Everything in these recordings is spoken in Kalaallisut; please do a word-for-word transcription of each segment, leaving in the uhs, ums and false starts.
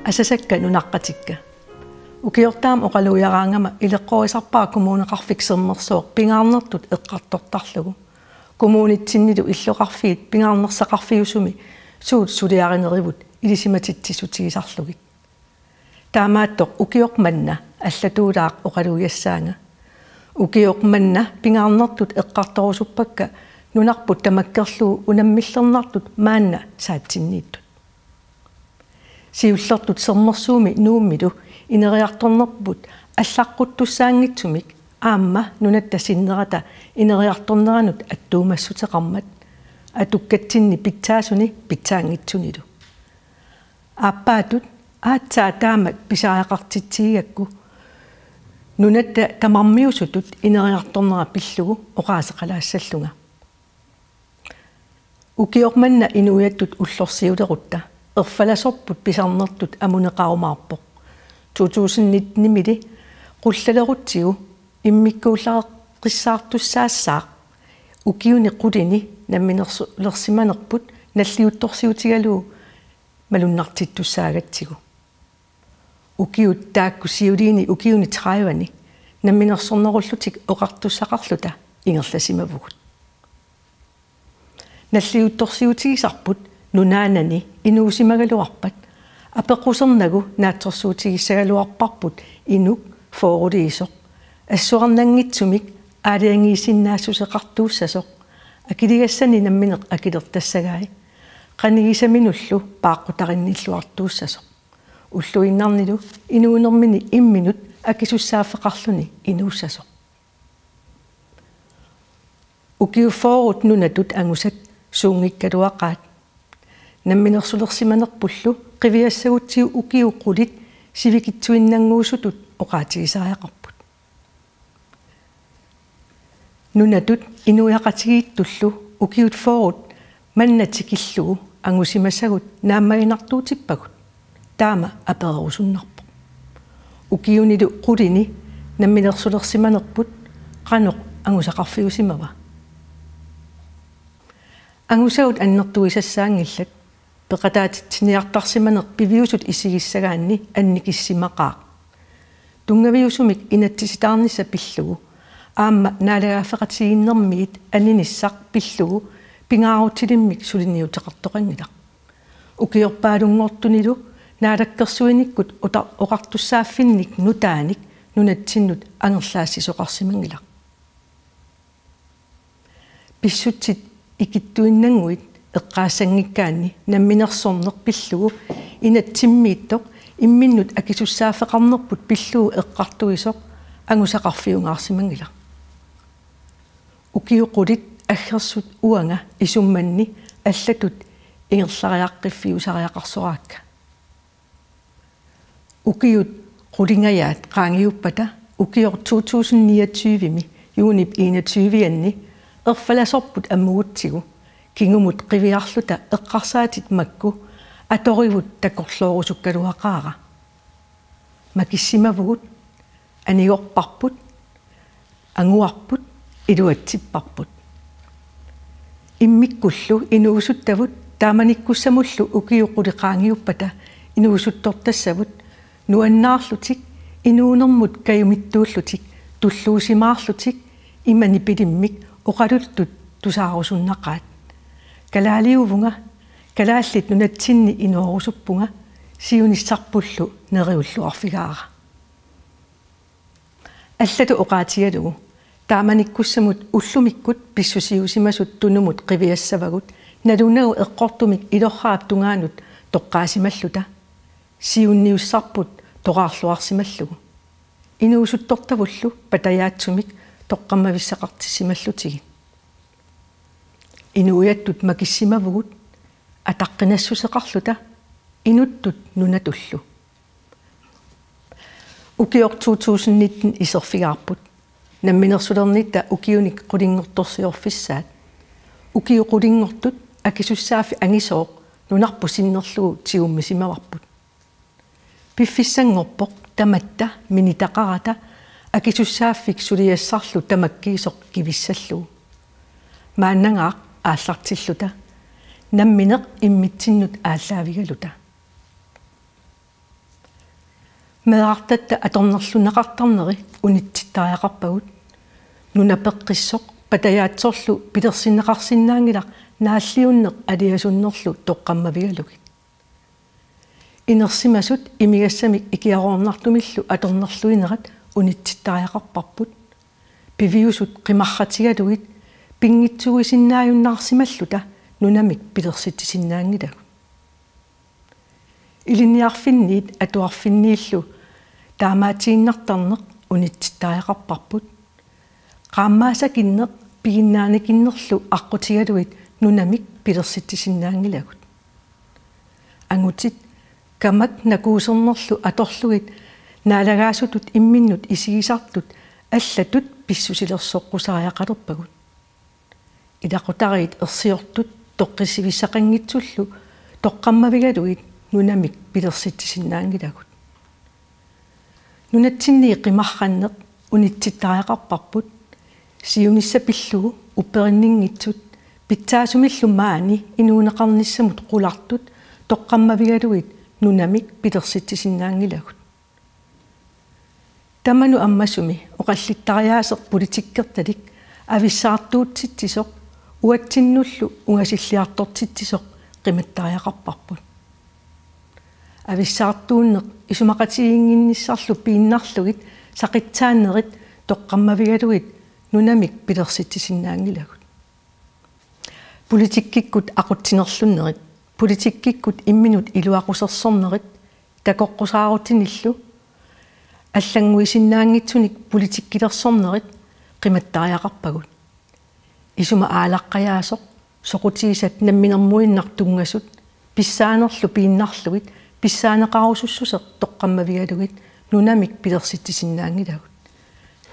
Asasakka nunaqqatikka. Ukiortaama oqaluujaraangama ileqqorisarpara Kommuneqarfik Sermersooq pingaarnertut eqqartortarlugu. Kommunitsinnilu illoqarfiit pingaarnersaqarfiusumi suut suliarinerivut ilisimatitsissutigisarlugit. Taamaattoq ukioq manna allatuulaaq oqaluujassaanga. Ukioq manna pingaarnertut eqqartorusuppakka nunarput tamakkerlugu unammillernartut maanna saatsinniittut. Siullertut Sermersuumi Nuummilu ineriartornerput allaqquttussaanngitsumik aamma nunatta sinnerata ineriartorneranut attuumassuteqarmat atukkatsinni pitsaasuni pitsaanngitsunilu. Aappaatut aatsaat taamak pisariaqartitsigigakku nunatta tamarmiusutut ineriartornera pillugu oqaaseqalaassallunga. Ukioq manna inuiattut ullorsiulerutta erfalasorput pisarnertut amuneqarumaarpoq. To tusind nitten-imili qullalerutsigu immikkuullareqqissaartussaassaaq ukiuni qulini namminersulersimanerput nalliuttorsiutigalugu malunnartittussaagatsigu. Ukiut taakku siuliini ukiuni tredive-ni namminersornerullutik oqartussaqarluta ingerlasimavugut. Nalliuttorsiutigisarput nunaannani inuusimagaluarpat apeqqusernagu naatsorsuutigissagaluarparput inuk fyrreliisoq assuarnanngitsumik aalajangiisinnaassuseqartuussasoq akiligassani nammineq akilertassagai qanigisaminullu paaqqutarinnilluartuussasoq. Ulluinnarnilu inuunermini imminut akisussaaffeqarluni inuussasoq. Ukiut fyrret nunatut angusat suunngikkaluaqaat. Namminersulersimanerpullu qiviassagutsigu ukiut qulit sivikitsuinnannguusutut oqaatigisariaqarput. Nunatut inuiaqatigiittullu ukiut fyrret manna tikillugu angusimasagut naammaginartuutippagut. Taama apererusunnarpoq. Ukiunilu qulini namminersulersimanerput qanoq angusaqarfiusimava? Angusagut annertuisassaanngillat, peqataatitsiniartarsimaneq piviusut isigissagaanni annikissimaqaaq. Tunngaviusumik inatsisitaarnissaq pillugu aamma naalagaaffeqatigiinnermiit aninissaq pillugu pingaarutilimmik suliniuteqartoqanngilaq. Ukiorpaalunngortunilu naalakkersuinikkut uta-, oqartussaaffinnik nutaanik nunatsinnut angerlaassisoqarsimanngilaq. Pissutsit ikittuinnannguit eqqaassanngikkaanni namminersorneq pillugu inatsimmiittoq imminnut akisussaaffeqarnerput pillugu eqqartuisoq angusaqarfiungaarsimanngilaq. Ukiut qulit aggersut uanga isummanni allatut ingerlariaqqiffiusariaqarsoraakka. Ukiut qulingajaat qaangiuppata ukioq to tusind niogtyve-mi juunip enogtyve-anni erfalasorput ammugutsigu kingumut qiviarluta eqqarsaatit makku atorivut takorloorusukkaluaqaara. Makissimavugut, anigorparput, anguarput, iluatsipparput. Immikkullu inuusuttavut taamanikkussamullu ukiut qulit qaangiuppata inuusuttortassavut nuannaarlutik inuunermut kajumittuullutik tulluusimaarlutik ima nipilimmik oqaluttut tusaarusunnaqaat. Kalaaliuvunga, Kalaallit Nunatsinni inoorusuppunga, siunissarpullu neriulluarfigaara. Allatut oqaatigalugu taamanikkussamut ullumikkut pissusiusimasut tunumut qiviassavagut nalunagu eqqortumik ilorraap tungaanut toqqaasimalluta siunniussarput toraarluarsimallugu. Inuusuttortavullu patajaatsumik toqqammavissaqartissimallutigu. Inuiattut makissimavugut ataqqinassuseqarluta inuttut nunatullu. Ukioq to tusind nitten iserfigaarput. Namminersulernitta ukiunik qulinngortorsiorfissaat. Ukiut qulinngortut akisussaaffik angisooq nunarput sinnerlugu tigummisimavarput. Piffissanngorpoq tamatta minitaqarata akisussaaffik suliassarlu tamakkiisoq kivissallugu. Maannangaaq aallartilluta. Nammineq immitsinnut aallaavigaluta. Meerartatta atornerlunneqartarneri unitsittariaqarpagut. Nuna peqqissoq patajaatsorlu pilersinneqarsinnaanngilaq naalliunneq aliasunnerlu toqqammavigalugit. Inersimasut imigassamik ikiaroornartumillu atornerluinerat unitsittariaqarparput. Piviusut qimarratigalugit pinngitsuuisinnaajunnaarsimalluta nunamik pilersitsisinnaanngilagut. Ilinniarfinniit atuarfinniillu taamaatiinnartarneq unitsittariaqarparput. Qaammaassakinneq piginnaanikinnerlu aqqutigalugit nunamik pilersitsisinnaanngilagut. Angutit kamak nakuusernerlu atorlugit naalagaasutut imminnut isigisartut allatut pissusilersoqqusariaqalerpagut. Ilaqutariit ersiortut toqqissivissaqanngitsullu toqqammavigalugit nunamik pilersitsisinnaanngilagut. Nunatsinni qimarranneq unitsittariaqarparput, siunissaq pillugu upperinninngitsut pitsaasumillu maani inuuneqarnissamut qulartut toqqammavigalugit nunamik pilersitsisinnaanngilagut. Tamanut ammasumi oqallittariaaseq politikkertalik avissaartuutsitsisoq uatsinnullu ungasilliartortitsisoq qimattariaqarparput. Avissaartuunneq isumaqatigiinnginnissarlu piinnarlugit saqitsaannerit toqqammavigalugit nunamik pilersitsisinnaanngilagut. Politikkikkut aqutsinerlunnerit, politikkikkut imminut iluaqusersornerit, takoqqusaarutinillu allannguisinnaanngitsunik politikkilersornerit qimattariaqarpagut. Isuma aalaqqajaasoq, soqutigisat namminermuinnaq tunngasut, pissaanerlu piinnarlugit pissaaneqarusussuseq toqqammavigalugit nunamik pilersitsisinnaanngilagut.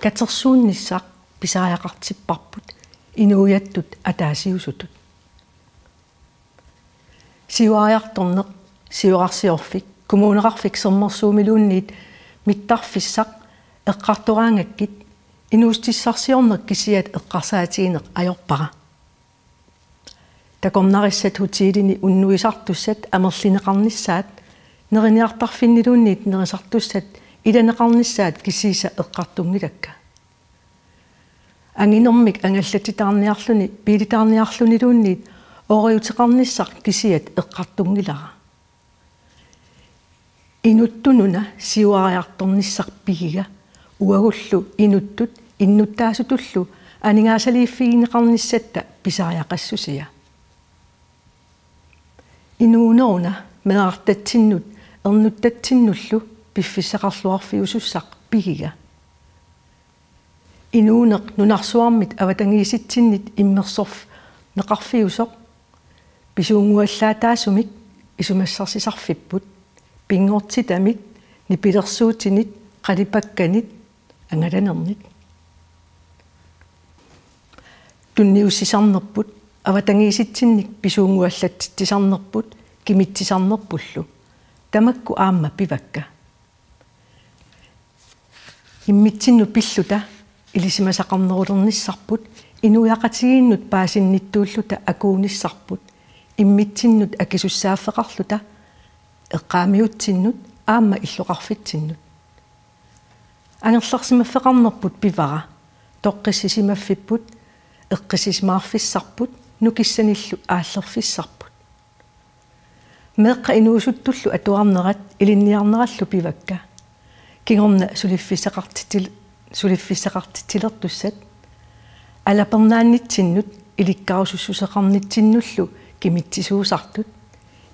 Katersuunnissaq pisariaqartipparput inuiattut ataasiusutut. Siuariartorneq, siorarsiorfik, Kommuneqarfik Sermersuumiluunniit mittarfissaq eqqartoraangakkit inuussutissarsiorneq kisiat eqqarsaatigineq ajorpara. Takornarissat hotelini unnuisartussat amerlineqarnissaat, neriniartarfinniluunniit nerisartussat ilaneqarnissaat kisiisa eqqartunngilakka. Anginermik angallatsitaarniarluni biilitaarniarluniluunniit ooriuteqarnissaq kisiat eqqartunngilara. Inuttut nuna siuariartornissaq pigiga uagullu inuttut innuttaasutullu aningaasaliiffigineqarnissatta pisariaqassusia. Inuuneruna meerartatsinnut ernuttatsinnullu piffissaqarluarfiusussaq pigiga. Inuuneq nunarsuarmit avatangiisitsinnit immersorneqarfiusoq pisuunnguallaataasumik isumassarsisarfipput, pinngortitamit, nipilersuutinit, qalipakkanit, angalanernik. Tunniussisarnerput, avatangiisitsinnik pisuunnguallatsitsisarnerput, kimitsisarnerpullu. Tamakku aamma pivakka. Immitsinnut pilluta ilisimasaqarnerulernissarput, inuiaqatigiinnut paasinnittuulluta akuunissarput, immitsinnut akisussaaffeqarluta eqqaamiutsinnut aamma illoqarfitsinnut. Angerlarsimaffeqarnerput pivara, toqqissisimaffiput, eqqissisimaffigisarput, nukissanillu aallerfissarput. Meeqqat inuusuttullu atuarnerat ilinniarnerallu pivakka. Kingorna suliffissaqartitsil-, suliffissaqartitsilertussat. Alapernaannitsinnut ilikkarusussuseqarnitsinnullu kimitsisuusartut.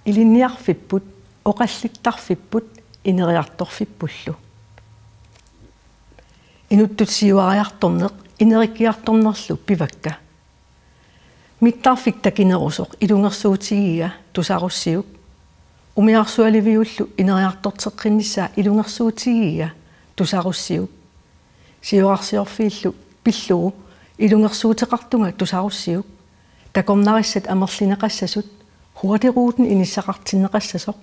Ilinniarfipput, oqallittarfipput, ineriartorfippullu. Inuttut siuariartorneq, inerikiartornerlu pivakka. Mittarfik takinerusoq ilungersuutigigiga tusarussiuk. Umiarsualiviullu ineriartorteqqinnissaa ilungersuutigigiga tusarussiuk. Siorarsiorfiillu pillugu ilungersuuteqartunga tusarussiuk. Takornarissat amerlineqassasut, hurtigruten inissaqartinneqassasoq.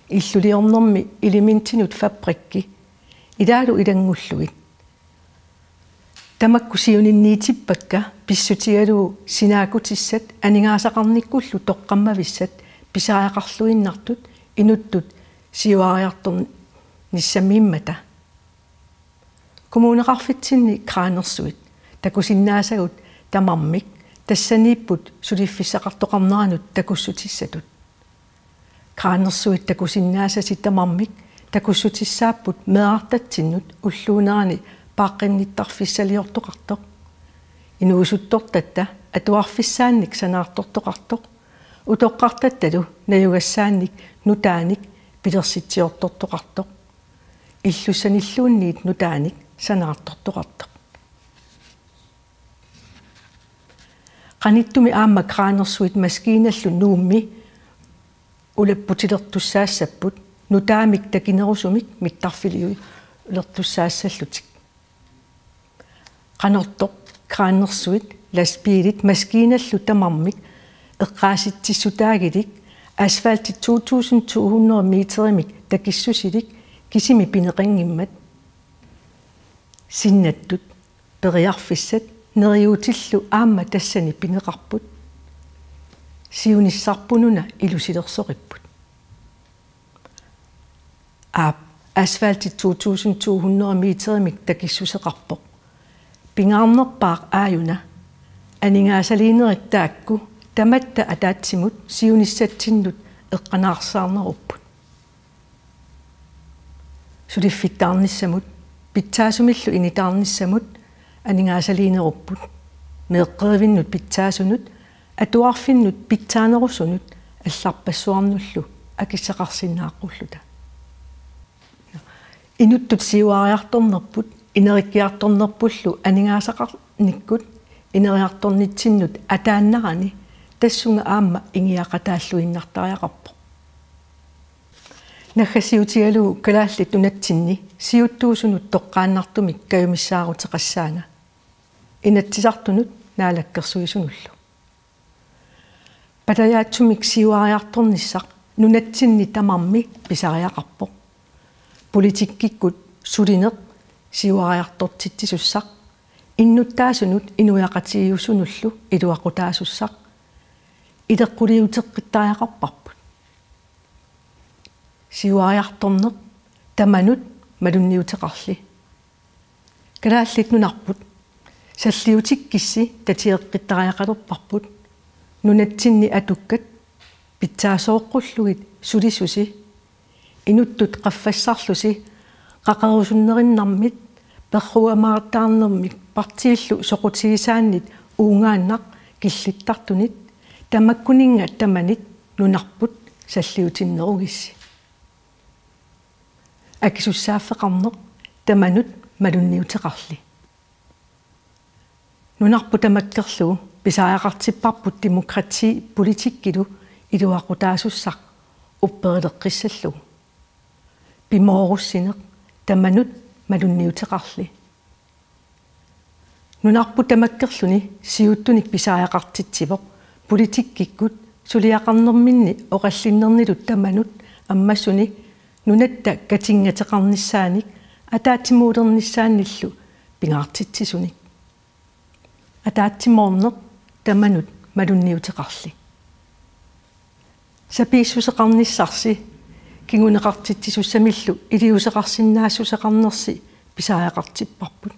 Illuliornermi elementinut fabrikki. Ilaalu ilanngullugit. Tamakku siuninniitippakka pissutigalugu sinaakkutissat aningaasaqarnikkullu toqqammavissat pisariaqarluinnartut inuttut siuariartorn-, nissamiimmata. Kommuneqarfitsinni Qernersuit takusinnaasagut tamarmik tassaniipput suliffissaqartoqarneranut takussutissatut. Qernersuit takusinnaasasi tamarmik takussutissaapput meerartatsinnut ulluunerani paaqqinnittarfissaliortoqartoq. Inuusuttortatta atuarfissaannik sanaartortoqartoq. Utoqqartattalu najugassaannik nutaanik pilersitsiortortoqartoq. Illussanilluunniit nutaanik sanaartortoqartoq. Qanittumi aamma Qernersuit maskiinallu Nuummi ulapputilertussaassapput nutaamik takinerusumik mittarfiliulertussaassallutik. Qanortoq Qernersuit lastbiilit maskiinallu tamarmik eqqaasitsissutaagilik asfalti to tusind to hundrede meterimik takissusilik kisimi pineqanngimmat. Sinnattut periarfissat neriuutillu aamma tassani pineqarput. Siunissarput una ilusilersoripput. Aap, asfalti to tusind to hundrede meterimik takissuseqarpoq. Pingaarnerpaaq aajuna aningaasaliinerit taakku tamatta ataatsimut siunissatsinnut eqqanaarsaarnerupput. Suliffittaarnissamut pitsaasumillu initaarnissamut aningaasaliinerupput. Meeqqerivinnut pitsaasunut atuarfinnut pitsaanerusunut allarpassuarnullu akissaqarsinnaaqqulluta. Inuttut siuariartornerput ineriartornerpullu aningaasaqarnikkut ineriartornitsinnut ataannarani tassunga aamma ingiaqataalluinnartariaqarpoq. Naggasiutigalugu Kalaallit Nunatsinni siuttuusunut toqqaannartumik kajumissaaruteqassaanga. Inatsisartunut Naalakkersuisunullu. Patajaatsumik siuariartornissaq nunatsinni tamarmi pisariaqarpoq. Politikkikkut sulineq siuariartortitsisussaq, innuttaasunut inuiaqatigiiusunullu iluaqutaasussaq, ileqquliuteqqittariaqarparput. Siuariartorneq tamanut malunniuteqarli. Kalaallit Nunarput salliutikkissi tatigeqqittariaqalerparput. Nunatsinni atukkat pitsaasooqqullugit sulisusi, inuttut qaffassarlusi qaqerusunnerinnarmit perruamaartaarnermik partiillu soqutigisaannit uungaannaq killittartunit tamakkuninnga tamanit nunarput salliutinnerugissi. Akisussaaffeqarneq tamanut malunniuteqarli. Nunarput tamakkerlugu pisariaqartipparput demokrati politikkilu iluaqutaasussaq upperileqqissallugu. Pimoorussineq tamanut malunniuteqarli. Nunarput tamakkerluni siuttunik pisariaqartitsivoq politikkikkut suliaqarnerminni oqallinnernilu tamanut ammasuni nunatta katinngateqarnissaanik ataatsimuulernissaannillu pingaartitsisunik. Ataatsimoorneq tamanut malunniuteqarli. Sapiissuseqarnissarsi kinguneqartitsisussamillu iliuuseqarsinnaassuseqarnersi pisariaqartipparput.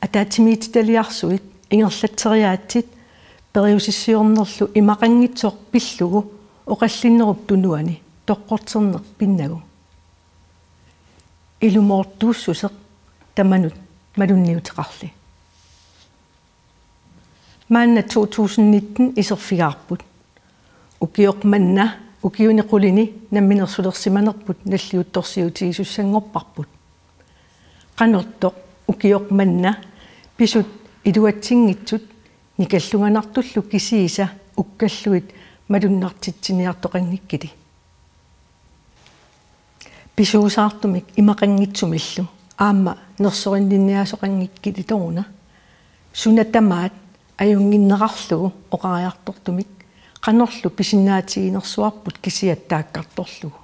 Ataatsimiititaliarsuit ingerlatseriaatsit periusissiornerlu imaqanngitsoq pillugu oqallinnerup tunuani toqqorterneq pinnagu. Ilumoortuussuseq tamanut malunniuteqarli. Maanna to tusind nitten iserfigaarput. Ukioq manna ukiuni qulini namminersulersimanerput nalliuttorsiutigisussanngorparput. Qanortoq ukioq manna pisut iluatsinngitsut nikallunganartullu kisiisa ukkallugit malunnartitsiniartoqanngikkili. Pisuusaartumik imaqanngitsumillu aamma nersorinninniaasoqanngikkilitoruna. Suna tamaat ajunnginnerarlugu oqariartortumik qanorlu pisinnaatiginersuarput kisiat taakkartorlugu.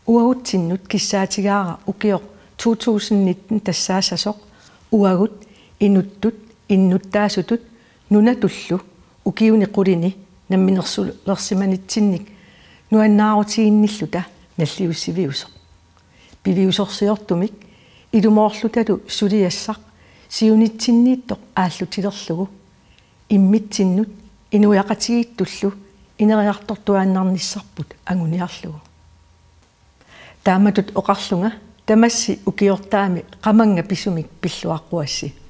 Uagutsinnut kissaatigaara ukioq to tusind nitten tassaassasoq uagut inuttut innuttaasutut nunatullu ukiuni qulini namminersulersimanitsinnik nuannaarutiginnilluta Nalliussiviusoq. Piviusorsiortumik ilumoorlutalu suliassaq siunitsinniittoq aallutilerlugu immitsinnut inuiaqatigiittullu ineriartortuaannarnissarput anguniarlugu. Taamatut oqarlunga tamassi ukiortaami qamannga pisumik pilluaqquassi.